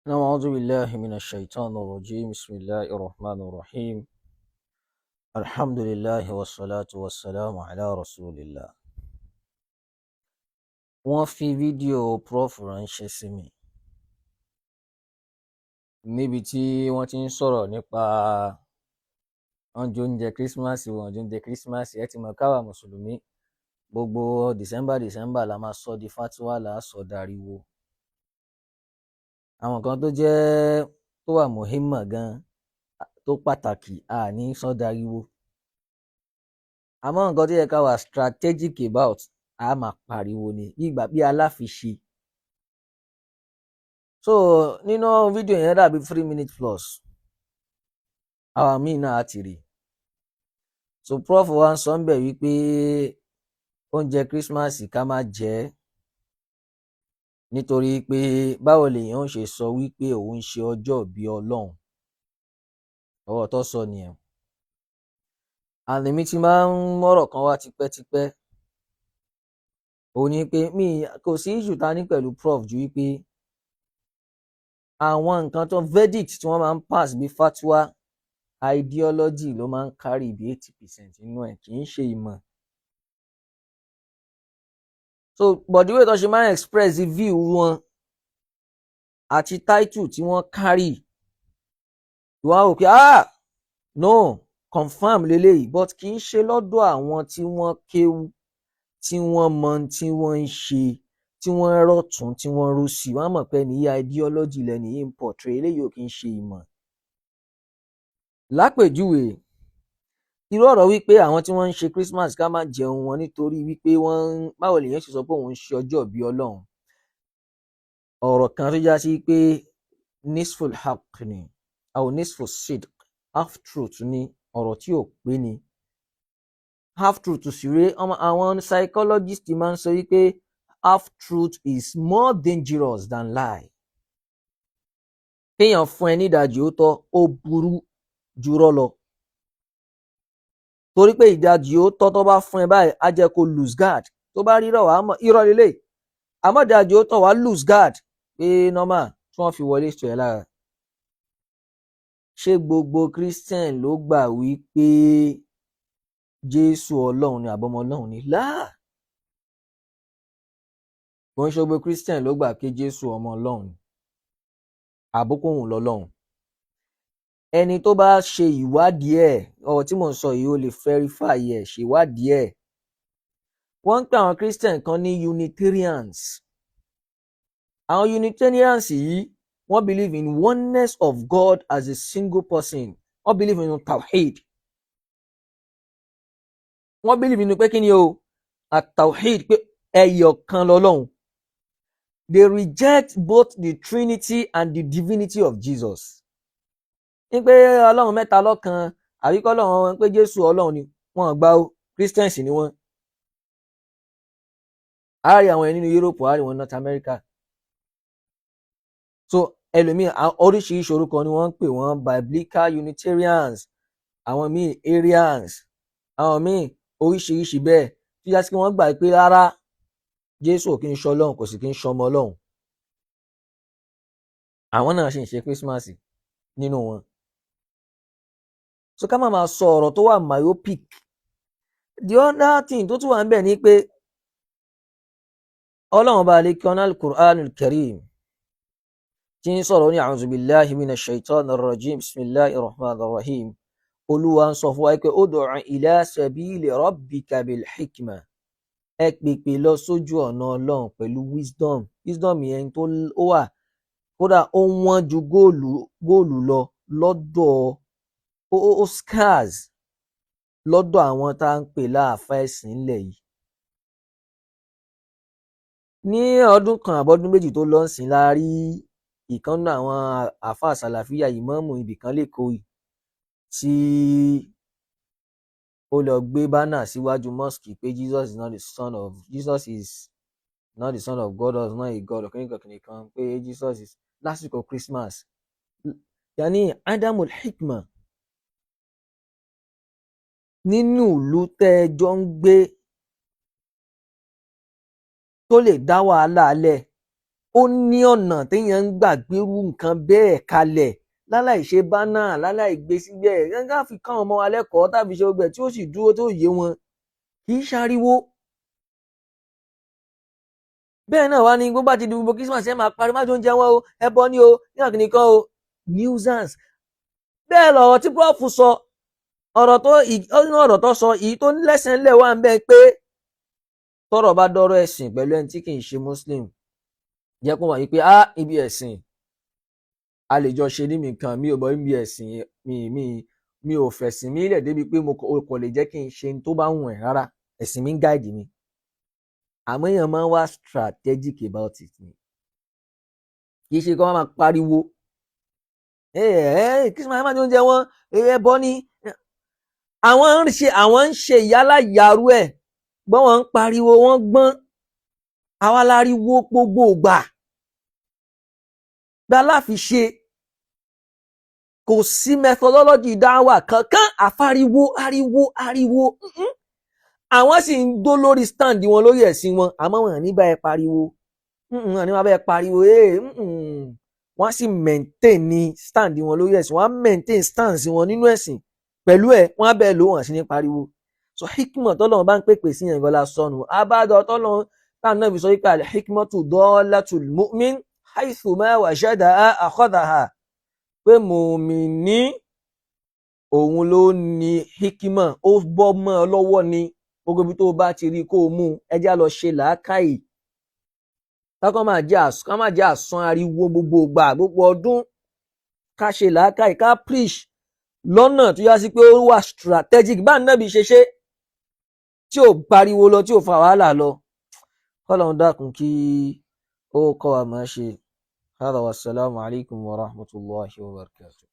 نعوذ بالله من الشيطان الرجيم. بسم الله الرحمن الرحيم. الحمد لله والصلاة والسلام على رسول الله. Wọ́n fi fídíò Prof ránṣẹ́ sí mi níbi tí wọ́n ti ń sọ̀rọ̀ nípa wọ́n jẹ oúnjẹ Christmas, wọ́n jẹ oúnjẹ Christmas. Ẹ ti mọ̀ káwa mùsùlùmí, gbogbo December December la máa sọ di fatiwa, là á sọ dariwo. Àwọn kan tó jẹ́ tó wà muhimma gan, tó pàtàkì, a ní sọ dariwo. Àmọ́ nǹkan tó yẹ ká wà strategic about, a máa pariwo ni bí ìgbà bí aláfiṣe. So nínú fídíò yẹn, dàbí 3 minutes plus, àwọn míì náà á ti rí. So Prof wa ń sọ ń bẹ̀ wípé oúnjẹ Christmas, ká má jẹ ẹ́, nítorí pé báwo lèèyàn ó ṣe sọ wípé òun ń ṣe ọjọ́ ìbí Ọlọ́run? Ọ̀rọ̀ tó sọ nìyẹn. And èmi ti máa ń mọ́rọ̀ kan wá tipẹ́tipẹ́, òun ni pé mi kò sí issue ta ní pẹ̀lú Prof ju wípé àwọn nǹkan tó verdict tí wọ́n máa ń pass bí fatwa, ideology ló máa ń carry bí 80% nínú ẹ̀, kì í ṣe ìmọ̀. So but the way tó ṣe máa ń express the view wọn àti title tí wọ́n carry, ìwà wò pé, ah no, confirm leléyìí, but kì í ṣe lọ́dọ̀ àwọn tí wọ́n kéwú, tí wọ́n mọ tí wọ́n ń ṣe, tí wọ́n rọ̀tún, tí wọ́n rọ̀sì. Wọ́n á mọ̀ pé ní ideology lẹ́ni yìí ń portray, eléyìí ò kì í ṣe ìmọ̀. Lápèjúwe, irú ọ̀rọ̀ wípé àwọn tí wọ́n ń ṣe Christmas, ká má jẹun wọn, nítorí wípé wọ́n ń, báwo lèèyàn ṣe sọ pé òun ń ṣe ọjọ́ ìbí Ọlọ́run? Ọ̀rọ̀ kan tó já sí pé nisful haqq ni aw nisful sidq, half truth ni, ọ̀rọ̀ tí ò pé ni. Half truth sì rèé, àwọn psychologist máa ń sọ wípé half truth is more dangerous than lie. Kéèyàn fún ẹ nídajì òótọ́, ó burú jurọ́ lọ, torí pé ìdajì òótọ́ tó bá fún ẹ báyìí, á jẹ́ kó lose guard. Tó bá rírọ̀, wàá mọ̀ irọ́ lélẹ̀, àmọ́ ìdajì òótọ́, wàá lose guard pé normal tí wọ́n fi wọlé sọ ẹ lára. Ṣé gbogbo Christian ló gbà wípé Jésù Ọlọ́run ni àbọ́mọ Ọlọ́run ni? Láà, kò ń ṣe gbogbo Christian ló gbà pé Jésù ọmọ Ọlọ́run ni àbókòhùn lọ́lọ́run. Ẹni tó bá ṣe ìwádìí ẹ̀, ọ̀rọ̀ tí mò ń sọ yìí, ó lè verify ẹ̀, ṣèwádìí ẹ̀. Wọ́n ń pè àwọn Christian kan ní Unitarians. Àwọn Unitarians yìí, wọ́n believe in oneness of God as a single person. Wọ́n believe in tawhid. Wọ́n believe in pé kí ni o, at-tawhid, pé ẹyọ kan lọ́lọ́run. They reject both the Trinity and the divinity of Jesus, ní pé Ọlọ́run mẹ́ta lọ́kan, àbí kọ́ Ọlọ́run pé Jésù Ọlọ́run ni, wọ́n gbà ó. Christians ni wọ́n. A rí àwọn yẹn nínú Europe, a rí wọn North America. So ẹlòmíì, oríṣiríṣi orúkọ ni wọ́n ń pè wọ́n: Biblical Unitarians, àwọn míì Arians, àwọn míì oríṣiríṣi bẹ́ẹ̀, tí yá sí wọ́n gbà pé rárá, Jésù ò kí ń ṣe Ọlọ́run, kò sì kí ń ṣọmọ Ọlọ́run. Àwọn náà sì ń ṣe Christmas nínú wọn. So ká má máa sọ ọ̀rọ̀ tó wà myopic. The other thing tó tún wà ń bẹ̀ ni pé Ọlọ́run bá lè kí ọ́nà al-Qur'an al-Karim tí ń sọ̀rọ̀ ní a'udhu billahi minash shaitanir rajim, bismillahir rahmanir rahim. Olúwa ń sọ fún wa pé ud'u ila sabili rabbika bil hikma, ẹ pèpè lọ sójú ọ̀nà Ọlọ́run pẹ̀lú wisdom. Wisdom yẹn tó ó wà, kódà ó wọ́n ju góòlù lọ lọ́dọ̀ ó scarce lọ́dọ̀ àwọn tá à ń pè láàfáà ẹ̀sìn ńlẹ̀ yìí. Ní ọdún kan àbọ́dún 2 tó lọ ń sìn, la rí ìkan nínú àwọn àáfàá sàlàfíà, ìmáàmù ibìkan lẹ́kọ̀ọ́ yìí, tí ó lọ gbé banner síwájú mosque pé Jesus is not the son of, Jesus is not the son of God or not a God, kìnìkan kìnìkan, pé Jesus is, lásìkò Christmas. Yani adamul hikma nínú ìlú tẹ́ ẹ jọ ń gbé tó lè dá wàhálà lẹ̀. Ó ní ọ̀nà téèyàn ń gbà gbérú nǹkan bẹ́ẹ̀ kalẹ̀ láláì ṣe bánà, láláì gbé síbẹ̀, gángan fi káwọn ọmọ wa lẹ́kọ̀ọ́ tàbí ṣe gbẹ tí ó sì dúró tó yé wọn, kì í ṣariwo. Bẹ́ẹ̀ náà wá ní gbogbo àti gbogbo Christmas ẹ máa parí má jọ oúnjẹ wọn o, ẹbọ ní o, ní àkìní kan o, nuisance. Bẹ́ẹ̀ lọ̀rọ̀ tí prof sọ, ọ̀rọ̀ tó ọ̀rọ̀ tó sọ èyí tó lẹ́sẹ̀ ńlẹ̀ wà ń bẹ́ẹ̀ pé tọ́rọ̀ bá dọ́rọ̀ ẹ̀sìn pẹ̀lú ẹni tí kì í ṣe Muslim, jẹ́ kó wọ́n yí pé á ibi ẹ̀sìn a lè jọ ṣe ní mi nǹkan mi ò bọ́ ibi ẹ̀sìn mi ò fẹ̀sìn mi lẹ̀ débi pé mo kò lè jẹ́ kí n ṣe tó bá wùn ẹ̀ rárá. Ẹ̀sìn mi ń guide mi, àmọ́ èèyàn máa ń wá strategic about it ni, kì í ṣe kí wọ́n máa pariwo ẹ ẹ kí sọ́mọ́ máa ní oúnjẹ wọn ẹ bọ́ ní. Àwọn ń ṣe ìyálà yàrú ẹ̀ gbọ́n, wọ́n ń pariwo, wọ́n gbọ́n àwa láriwo gbogbo ìgbà gba láfi ṣe. Kò sí methodology dáwà kankan àfariwo ariwo ariwo. Àwọn sì ń dó lórí stand wọn lórí ẹ̀sìn wọn, àmọ́ wọn ní bá ẹ pariwo, wọn ní bá ẹ pariwo. Wọ́n sì maintain ní stand wọn lórí ẹ̀sìn, wọ́n á maintain stance wọn nínú ẹ̀sìn pẹ̀lú ẹ̀, wọ́n á bẹ́ẹ̀ lò wọ́n sí ní pariwo. So hikmah tọ́lọ́run bá ń pèpè sí yẹn gbọ́dọ̀ sọnù abájọ tọ́lọ́run táwọn náà fi sọ wípé al-hikmatu dallatul mu'min haythu ma wajadaha akhadhaha, pé mùmíní òun ló ní hikima, ó bọ́ mọ́ ọ lọ́wọ́ ni. Gbogbo ibi tó o bá ti rí kó o mú ẹjá lọ ṣe làákàyè, kákọ́ máa jẹ́ ká máa jẹ́ àsán ariwo gbogbo ìgbà, gbogbo ọdún. Ká ṣe làákàyè, ká preach lọ́nà tó yá sí pé ó wà strategic bá nàbí ṣe ṣe tí ò pariwo lọ, tí ò fa wàhálà lọ. Kọ́lọ́run dákun kí ó kọ́ wa máa ṣe. Hada, wasalaamu alaykum wa rahmatulahi wa barakatuh.